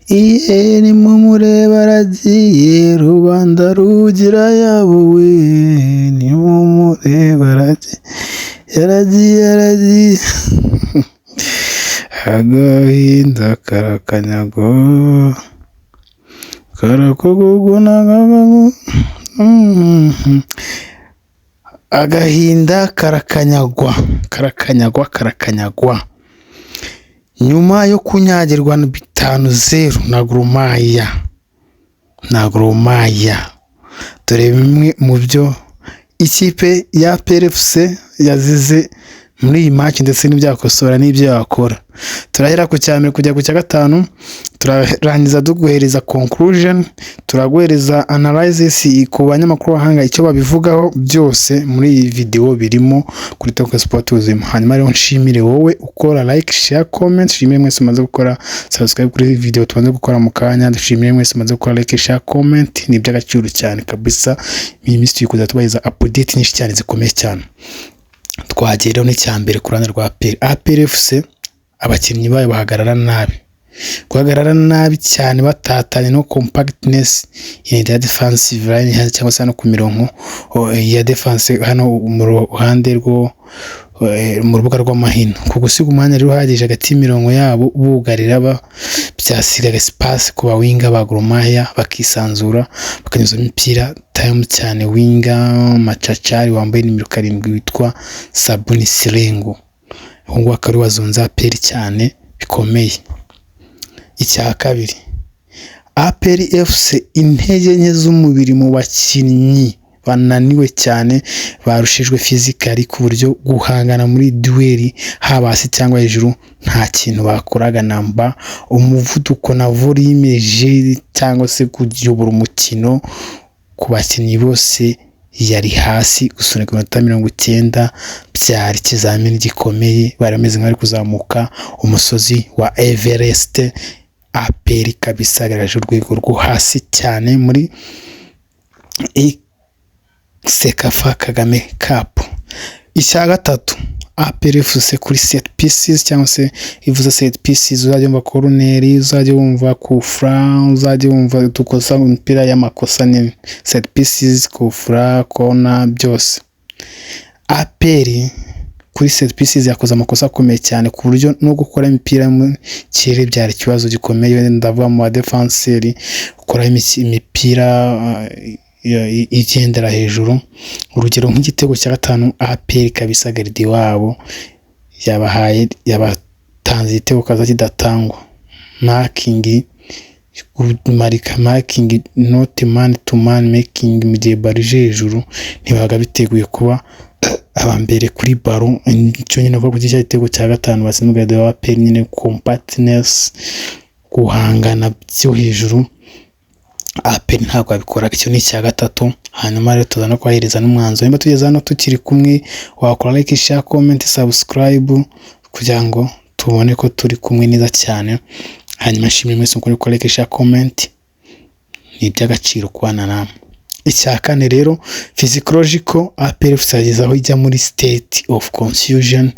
Iye nimumurebe aragiye, rubanda rugira yabo we, nimumurebe aragiye, yaragiye, yaragiye. Agahinda karakanyagwa, karakuguguna. Agahinda karakanyagwa, karakanyagwa, karakanyagwa. Nyuma yo kunyagirwa 5-0 na Gor Mahia, na Gor Mahia, dore bimwe mu byo ikipe ya APR FC yazize muri iyi match ndetse n'ibyakosora n'ibyo yakora. Turahera ku cya mbere kujya ku cya gatanu, turarangiza duguhereza conclusion, turaguhereza analysis ku banyamakuru b'abahanga, icyo babivugaho byose muri iyi video birimo kuri Talk Sport Ubuzima. Hanyuma rero nshimire wowe ukora like, share, comment, nshimire mwese mumaze gukora subscribe kuri iyi video tumaze gukora mu kanya, dushimire mwese mumaze gukora like, share, comment, ni iby'agaciro cyane kabisa. Iyi minsi turi kuza tubaheza update nyinshi cyane zikomeye cyane. Twagiye rero n'icya mbere ku ruhande rwa APR. APR FC, abakinnyi bayo bahagarara nabi, guhagarara nabi cyane, batatanye, no compactness in their defensive line, cyangwa se hano ku mirongo ya defense, hano mu ruhande rwo mu rubuga rw'amahino. Ku gusiga umwanya rero uhagije hagati y'imirongo yabo bugarira, byasigaga space ku ba winger ba Gor Mahia, bakisanzura, bakanyuza imipira time cyane winger Machachari wambaye nimero 7 witwa Sabuni Sirengo. Ubu ngubu akaba ari wazonze APR cyane bikomeye. Icya kabiri, APR FC, intege nke z'umubiri mu bakinnyi bananiwe cyane, barushijwe physically, ku buryo guhangana muri duel haba hasi cyangwa hejuru nta kintu bakoraga namba. Umuvuduko na volume jeu cyangwa se kuyobora umukino ku bakinnyi bose yari hasi. Gusunika iminota 90 byari ikizamini gikomeye, bari bameze nk'abari kuzamuka umusozi wa Everest. APR kabisa yagaragaje urwego rwo hasi cyane muri CECAFA Kagame Cup. Icya gatatu, APR FC kuri set pieces, cyangwa se ivuze set pieces uzajya wumva corner, uzajya wumva kufra, uzajya wumva udukosa, imipira y'amakosa nyine, set pieces, kufra, corner, byose. APR kuri set pieces yakoze amakosa akomeye cyane, ku buryo no gukora imipira mu kirere byari ikibazo gikomeye. Ndavuga mu badefanseri gukora imipira igendera hejuru. Urugero nk'igitego cya gatanu, APR kabisa gardien wabo yabahaye, yabatanze igitego kaza kidatangwa. Marking, marika, marking not man to man marking, mu gihe ballon ije hejuru ntibaga biteguye kuba aba mbere kuri ballon. Icyo nyine avuga kuri cya gitego cya gatanu batsinzwe, gardien wa APR nyine, compactness, guhangana byo hejuru, APR ntabwo yabikoraga. Icyo ni icya gatatu. Hanyuma rero tuza no kubahereza n'umwanzuro. Niba tugeze hano tukiri kumwe, wakora like, share, comment, subscribe kugira ngo tubone ko turi kumwe neza cyane. Hanyuma nshimire mwese mukora gukora like, share, comment, ni iby'agaciro kubana namwe. Icya kane rero, physiological, APR FC yageze aho ijya muri state of confusion,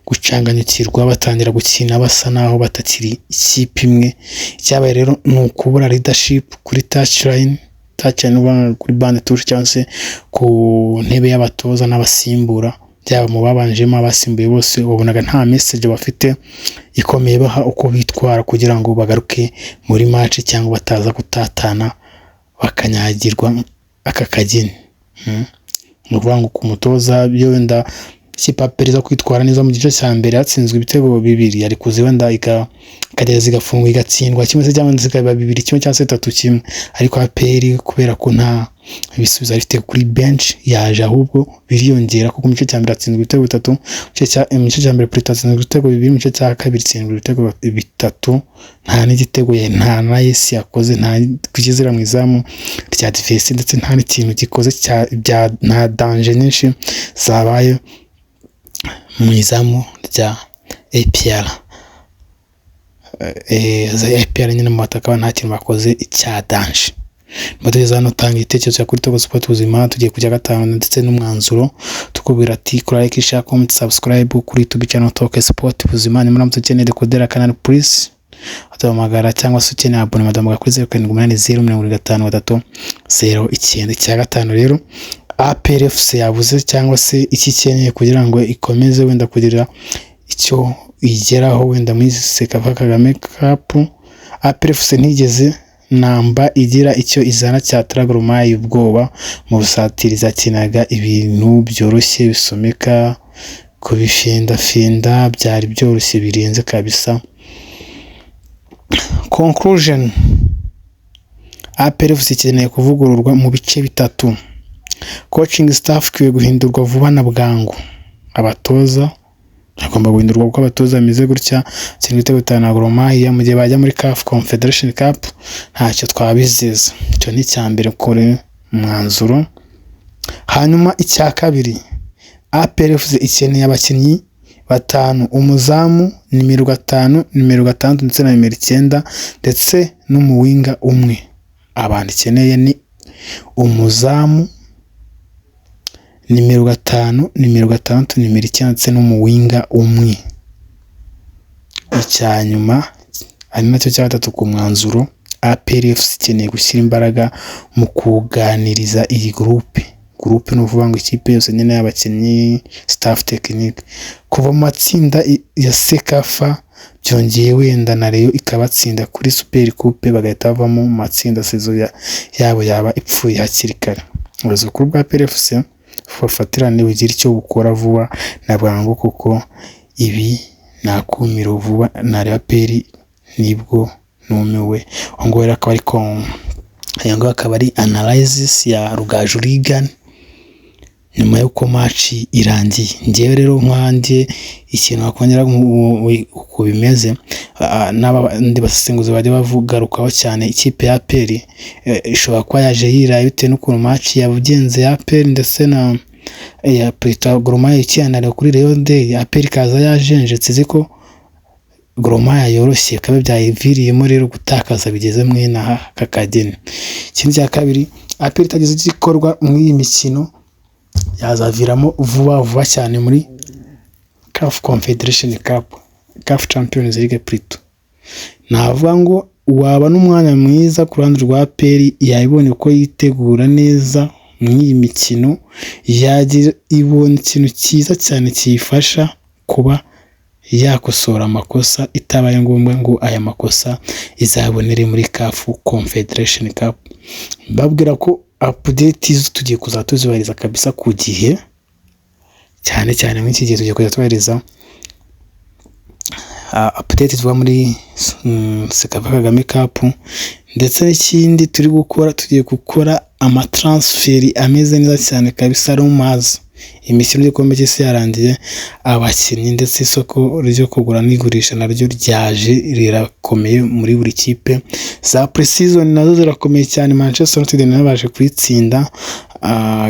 gucanganyukirwa, batangira gukina basa naho batakiri ikipe imwe. Icyabaye rero ni ukubura leadership kuri touchline, touchline kuri banc de touche cyangwa se ku ntebe y'abatoza n'abasimbura, byaba mu babanjemo, abasimbuye bose, wabonaga nta message bafite ikomeye baha uko bitwara kugira ngo bagaruke muri match cyangwa bataza gutatana bakanyagirwa aka kageni. Ni ukuvuga ngo ku mutoza, iyo wenda ikipe APR iza kwitwara neza mu gice cya mbere, hatsinzwe ibitego bibiri, yari kuza wenda ikagerageza igafunga, igatsindwa kimwe se, cyangwa zikaba 2-1 cyangwa se 3-1. Ariko APR, kubera ko nta ibisubizo ifite kuri bench, yaje ahubwo biriyongera, kuko mu gice cya mbere hatsinzwe ibitego bitatu, mu gice cya mbere plutôt hatsinzwe ibitego bibiri, mu gice cya kabiri itsindwa ibitego bitatu. Nta n'igitego, nta na yes yakoze, nta kugezera mu izamu rya adverse, ndetse nta n'ikintu gikoze cya nta danger nyinshi zabaye mu izamu rya APR. APR nyine mu bataka nta kintu bakoze cya danger. Tugeze hano, tanga igitekerezo kuri Togo Sport Ubuzima. Tugiye kujya gatanu ndetse n'umwanzuro, tukubwira ati kora like, share, comment, subscribe kuri YouTube channel Talk Sport Ubuzima. Ni muramutse ukeneye decoder Canal Plus. Waduhamagara cyangwa se ukeneye abonnement, waduhamagara kuri 0780755309. Icya gatanu rero APR FC yabuze cyangwa se icyo ikeneye kugira ngo ikomeze wenda kugira icyo igeraho wenda muri CECAFA Kagame Cup, APR FC ntigeze namba igira icyo izana cyatera Gor Mahia ubwoba mu busatirizi. Yakinaga ibintu byoroshye bisomeka, kubifindafinda byari byoroshye birenze kabisa. Conclusion: APR FC ikeneye kuvugururwa mu bice bitatu. Coaching staff ikwiye guhindurwa vuba na bwangu, abatoza bagomba guhindurwa kuko abatoza bameze gutya batsinda ibitego 5 na Gor Mahia mu gihe bajya muri CAF Confederation Cup ntacyo twabizeza. Icyo ni icya mbere kuri umwanzuro. Hanyuma icya kabiri, APR FC ikeneye abakinnyi batanu: umuzamu, nimero 5, nimero 6 ndetse na nimero 9, ndetse n'umuwinger umwe. Abantu ikeneye ni umuzamu, nimero 5, nimero 6, nimero 9 ndetse n'umuwinger umwe. Icya nyuma ari nacyo cya gatatu ku mwanzuro, APR FC ikeneye gushyira imbaraga mu kuganiriza iyi groupe. Groupe ni ukuvuga ngo ikipe yose nyine y'abakinnyi, staff technique. Kuva mu matsinda ya CECAFA, byongeye wenda na Rayon ikabatsinda kuri Super Coupe, bagahita bavamo mu matsinda, saison yabo yaba ipfuye hakiri kare. Ubuyobozi bukuru bwa APR FC bufatirane bugire icyo bukora vuba na bwangu, kuko ibi ni akumiro. Vuba nareba APR nibwo numiwe. Uwo nguwo rero akaba ari iyo nguyu akaba ari analysis ya Rugaju Reagan nyuma y'uko match irangiye. Njyewe rero nkanjye ikintu wakongera uko bimeze, n'abandi basesenguzi bajya bavugarukaho cyane, ikipe ya APR ishobora kuba yaje yiraye bitewe n'ukuntu match yagenze ya APR ndetse na ya Pretoria Gor Mahia ikiyanira kuri Rayon Day, APR ikaza yajenjetse izi ko Gor Mahia yoroshye, bikaba byayiviriyemo rero gutakaza bigeze mwene aha aka kageni. Ikindi cya kabiri, APR itagize icyo ikorwa muri iyi mikino yazaviramo vuba vuba cyane muri CAF Confederation Cup, CAF Champions League plutôt. Navuga ngo waba n'umwanya mwiza ku ruhande rwa APR, yabibonye ko yitegura neza muri iyi mikino, yagira ibona ikintu cyiza cyane kiyifasha kuba yakosora amakosa, itabaye ngombwa ngo aya makosa izabonere muri CAF Confederation Cup. Mbabwira ko update zo tugiye kuzajya tuzibahiriza kabisa ku gihe, cyane cyane muri iki gihe tugiye kujya tubahiriza update tuva muri CECAFA Kagame Cup. Ndetse n'ikindi turi gukora, tugiye gukora amatransfer ameze neza cyane kabisa. Rumazi imikino y'igikombe cy'isi yarangiye, abakinnyi ndetse isoko ryo kugura n'igurisha naryo ryaje rirakomeye muri buri kipe. Za pre-season nazo zirakomeye cyane, Manchester United nayo baje kuyitsinda.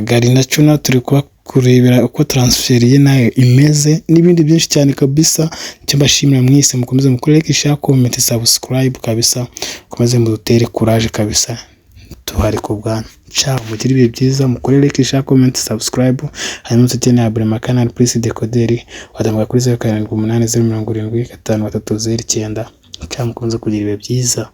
Garnacho turi kurebera uko transfer ye nayo imeze n'ibindi byinshi cyane kabisa. Icyo mbashimira mwese, mukomeze mukore like, share, comment, subscribe kabisa, mukomeze mudutere courage kabisa, tuhari ku bwanyu. Ciao, mugire ibihe byiza, mukore like, share, comment, subscribe. Hanyuma ukeneye abonnement Canal Plus decoder, waduhamagara kuri 0780705309. Ciao, mukomeze kugira ibihe byiza.